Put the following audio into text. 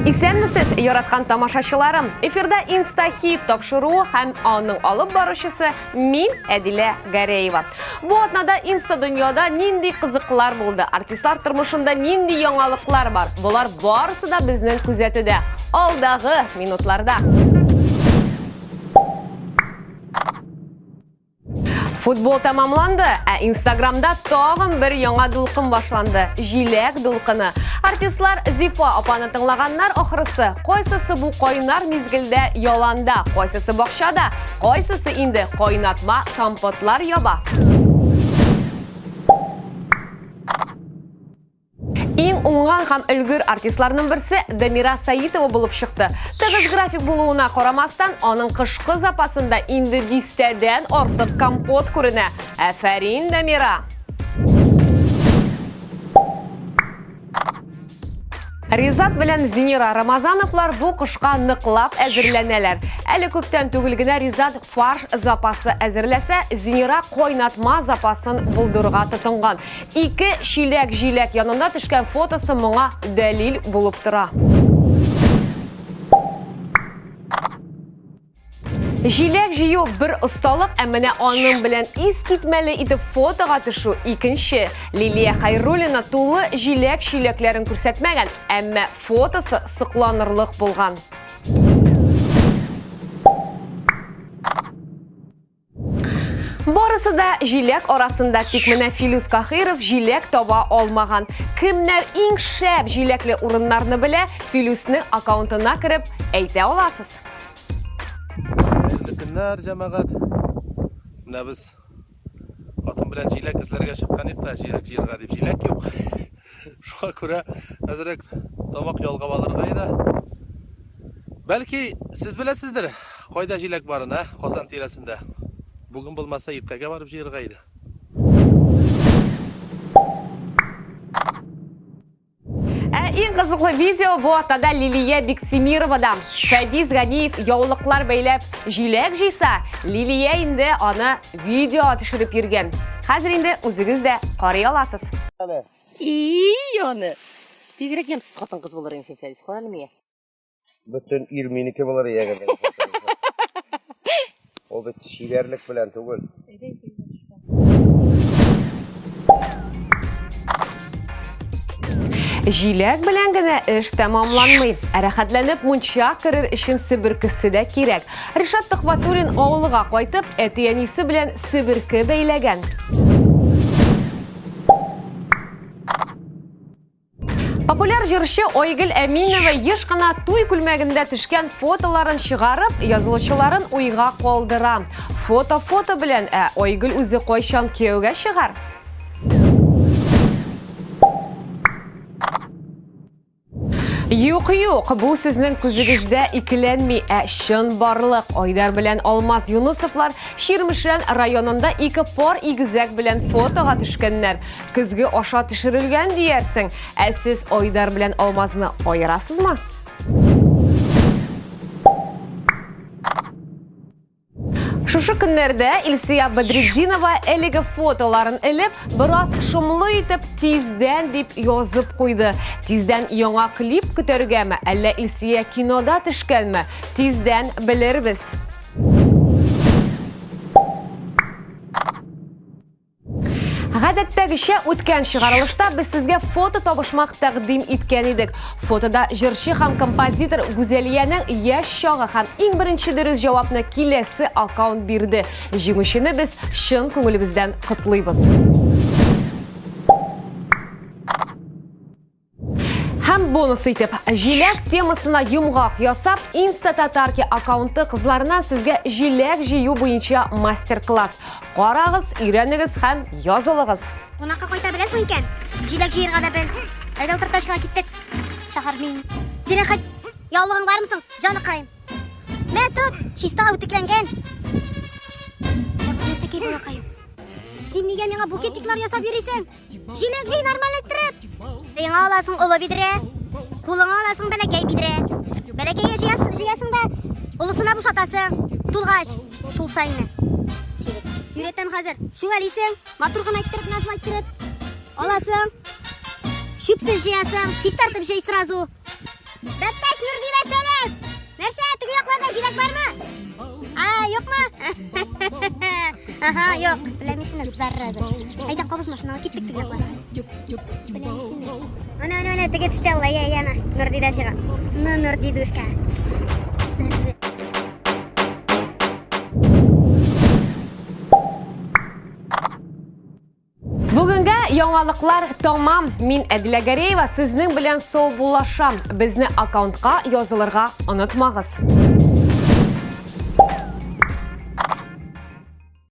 Исәнмесез, яраткан тамашачыларым! Эфирда Инстахит тапшыруы һәм аның алып баручысы мин, Әдилә Гәрәева. Бу атнада инста дөньяда нинди кызыклар булды, артистлар тормышында нинди яңалыклар бар? Болар барысы да безнең күзәтүдә. Алдагы минутларда. Футбол тәмамланды, ә Инстаграмда тагын бер яңа дулкын башланды. Җиләк дулкыны. Артистлар Зифа апаны тыңлаганнар ахрысы. Кайсысы бу кайнар мизгелдә яланда, кайсысы бакчада, кайсысы инде кайнатма компотлар яба. Иң уңган һәм өлгер артистларның берсе Дамира Саитова булып чыкты. Тыгыз график булуына карамастан, аның кышкы запасында инде дистәдән артык компот күренә. Афәрин, Дамира! Ризат белән Зинира Рамазановлар бу кышка ныклап әзерләнәләр. Әле күптән түгел генә Ризат фарш запасы әзерләсә, Зинира кайнатма запасын булдырырга тотынган. Ике чиләк җиләк янында төшкән фотосы моңа дәлил булып тора. Җиләк җыю бер осталык, ә менә аның белән искитмәле итеп фотога төшү икенче. Лилия Хайруллина тулы җиләк чиләкләрен күрсәтмәгән, әмма фотосы сокланырлык булган. Барысы да җиләк арасында, тик менә Филүс Кахиров җиләк таба алмаган. Кемнәр иң шәп җиләкле урыннарны белә, Филүснең аккаунтына кереп әйтә аласыз. Хәерле көннәр, җәмәгать. Менә без хатын белән җиләк эзләргә чыккан идек тә, җиләк җыярга дип җиләк юк. Шуңа күрә әзрәк тамак ялгап алырга иде. Бәлки, сез беләсездер, кайда җиләк барын, ә? Казан тирәсендә. Бүген булмаса, иртәгә барып җыярга иде. Ә иң кызыклы видео бу атнада Лилия Биктимировада. Фәдис Ганиев яулыклар бәйләп җиләк җыйса, Лилия инде аны видео төшереп йөргән. Хәзер инде үзегез дә карый аласыз. И, аны. Бигрәк ямьсез хатын-кыз булыр идең син, Фәдис. Кара әле миңа. Бөтен ир минеке булыр ягәдән. Ул бит чибәрлек белән түгел. Җиләк белән генә эш тәмамланмый. Ә рәхәтләнеп мунча керер өчен себеркесе дә кирәк. Ришат Төхвәтуллин авылга кайтып, әти-әнисе белән себерке бәйләгән. Популяр җырчы Айгөл Әминова еш кына туй күлмәгендә төшкән фотоларын чыгарып, язылучыларын уйга калдыра. Фото фото белән, ә Айгөл үзе кайчан кияүгә чыгар? Юк, юк, бу сезнең күзегездә икеләнми, ә чынбарлык. Айдар белән Алмаз Юнысовлар Чирмешән районында ике пар игезәк белән фотога төшкәннәр. Көзге аша төшерелгән диярсең. Ә сез Айдар белән Алмазны аерасызмы? Шушы көннәрдә Илсөя Бәдретдинова әлеге фотоларын элеп, бераз шомлы итеп тиздән дип язып куйды. Тиздән яңа клип көтәргәме, әллә Илсөя кинода төшкәнме? Тиздән белербез. Гадәттәгечә үткән чыгарылышта без сезгә фото табышмак тәкъдим иткән идек. Фотода җырчы һәм композитор Гүзәлиянең яшь чагы һәм иң беренче дөрес җавапны киләсе аккаунт бирде. Җиңүчене без чын күңелебездән котлыйбыз. Һәм бонус итеп, җиләк темасына йомгак ясап, Инста-татарки аккаунты кызларыннан сезгә җиләк җыю буенча мастер-класс. Карагыз, өйрәнегез һәм язылыгыз. Кунакка кайта беләсең икән, җиләк җыерга да бел. Әйдә утыр тачкага киттек. Шәһәр мин. Синең хәт яулыгың бармы соң, җаныкаем? Мә тот, чиста үтүкләнгән. Нәрсә кей балакаем? Син нигә миңа букетиклар ясап йөрисең? Җиләк җый нормаль иттереп. Сиңа аласың олы бидрә, кулыңа аласың бәләкәй бидрә. Бәләкәйгә җыясың, җыясың да, олысына бушатасың. Тулгач, тулса инде. Сирек. Өйрәтәм хәзер. Чүгәлисең, матур гына иттереп, менә шулай иттереп. Аласың. Чүпсез җыясың, чистартып җый сразу. Бәттәш Нурдилә сәлам! Нәрсә, теге якларда җиләк бармы? А, юкмы? Ага, юк. Беләмисең, зараза. Әйдә, кабыз машинага киттек теге якларга. Беләмисең. Ана, ана, ана, теге төштә ул, әйе, әйе, ана. Нурдидә чыга. Ну, Нурдидушка. Зараза. Бүгенгә яңалыклар тамам. Мин Әдилә Гәрәева сезнең белән саубуллашам. Безне аккаунтка язылырга онытмагыз.